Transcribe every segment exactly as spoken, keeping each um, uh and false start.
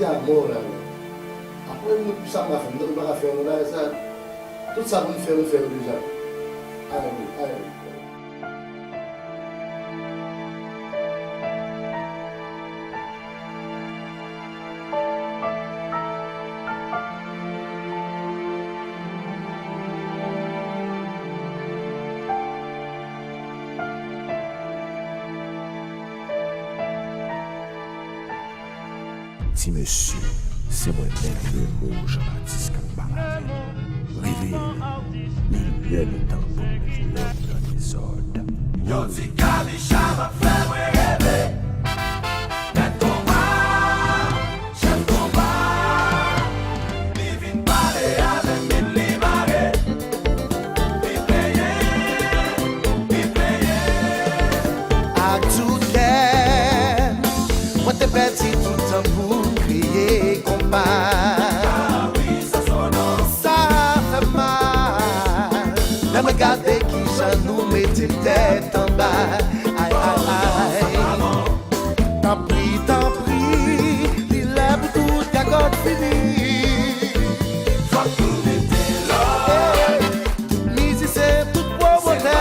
Ti amò la, non. Apre, nou, sa m ka fè? Nou pa ka fè yon bagay sa. Tout sa pou nou fè, nou fè yo deja. Alelouya, alelouya. Ti mesye, se mwen menm Remo Jean Baptiste k ap pale avè nou. Reveye nou. Li lè, li tan pou nou met lòd nan dezòd. Yo di Kabisha ap fè mwen reve. Mèt konba, chèf konba. Li vin pale avè m, men li mare. Li plenyen, li plenyen. Ak tout kè m, mwen te pèdi tout tan pou m kreye konba. Sa fè m mal lè mwen gade kijan nou mete tèt anba. Ay, ay, ay. Tanpri, tanpri, li lè pou tout gagòt fini. Fòk nou mete lòd. Tout mizisyen, tout pwomotè,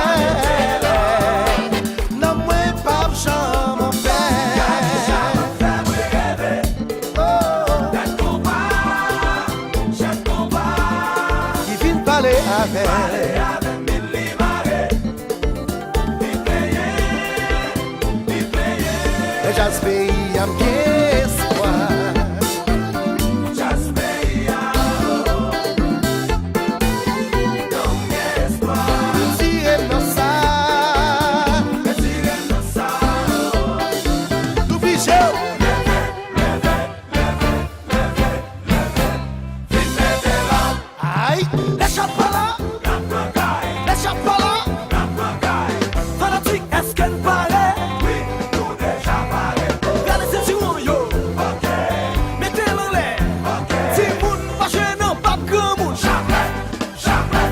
nanm mwen p ap janm anpè. Oh. Li vin pale avè m. Nan djaz peyi a m gen espwa. Djaz peyi a, oh. Nan m gen espwa. Retire m nan sa. Retire m nan sa, oh. Nou blije. Leve, leve, leve, leve, leve. Vin mete lòd. Ay, lè chat pa la, lè chat pa la. Fanatik, èske n pare? Wi, nou deja pare. Gade sentiwon yo. Ok. Mete l anlè. Ok. Timoun pa jwe nan bab granmoun. Jamè, jamè,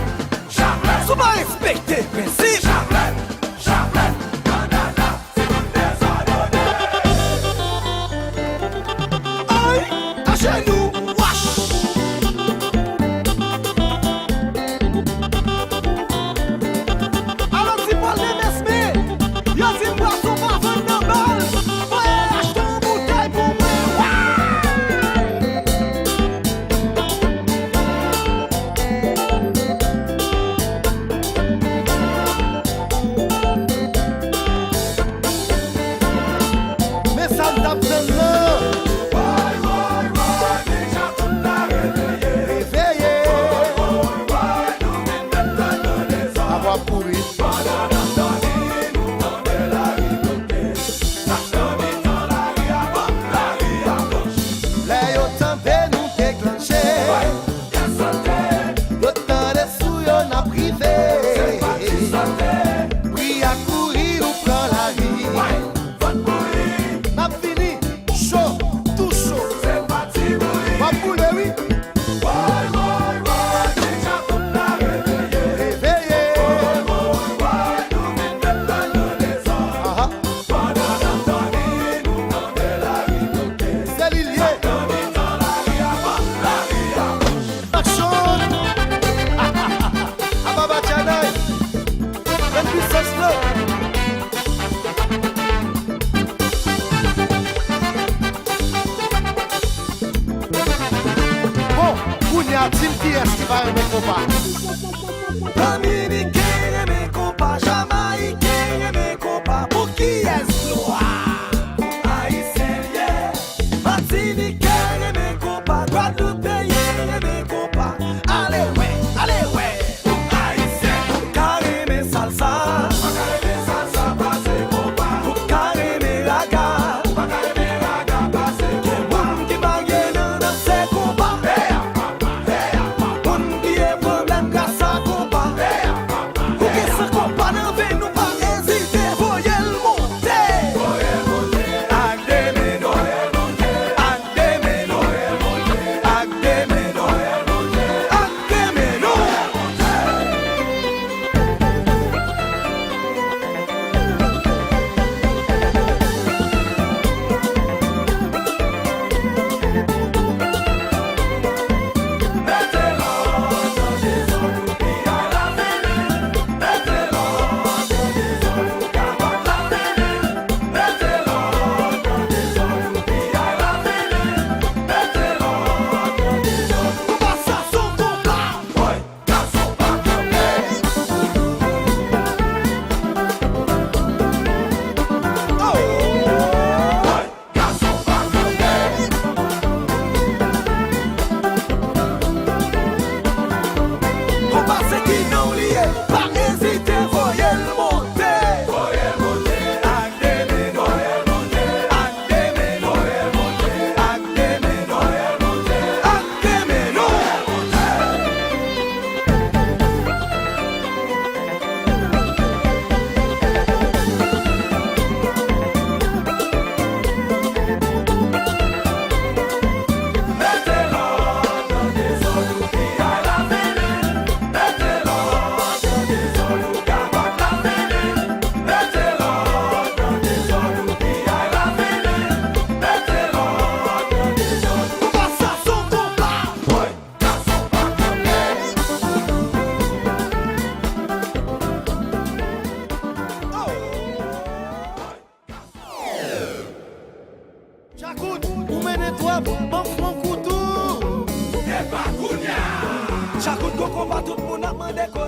jamè. Si w pa respekte prensip. Jamè, jamè, banana. Ay, ajenou, wach. Alò, ti Paul de Mesme, yo di m bwason pa vann nan bal. Voye achte yon boutèy pou mwen. Wa! Men sa m t ap tann nan. Reveye. Ap w ap kouri. Lè yo tande nou deklanche, yo tande sou yo n ap rive. Pri a kouri, nou pran lari. N ap vini cho, tou cho. W ap boule, wi. Reveye. Aha. Se li l ye. Aksyon! Ababa Chanay! Pran pisans lan! Bon, kounye a, di m kiyès ki pa renmen konpa. Dominiken renmen konpa, Jamayiken renmen konpa, pou kiyès glwa? Ayisyen l ye. Matiniken renmen konpa, Gwadloupeyen renmen konpa. Ale wè, ale wè. Pou Ayisyen, ou ka renmen salsa. Ou pa ka renmen salsa pase konpa. Ou ka renmen raga. Ou pa ka renmen raga pase konpa. Gen moun ki marye nan danse konpa. Hey, ah, papa, hey, ah, papa. Moun ki gen pwoblèm Ban m fon koutou. Epa kounye a. Chakout gon konba, tout moun ap mande kote.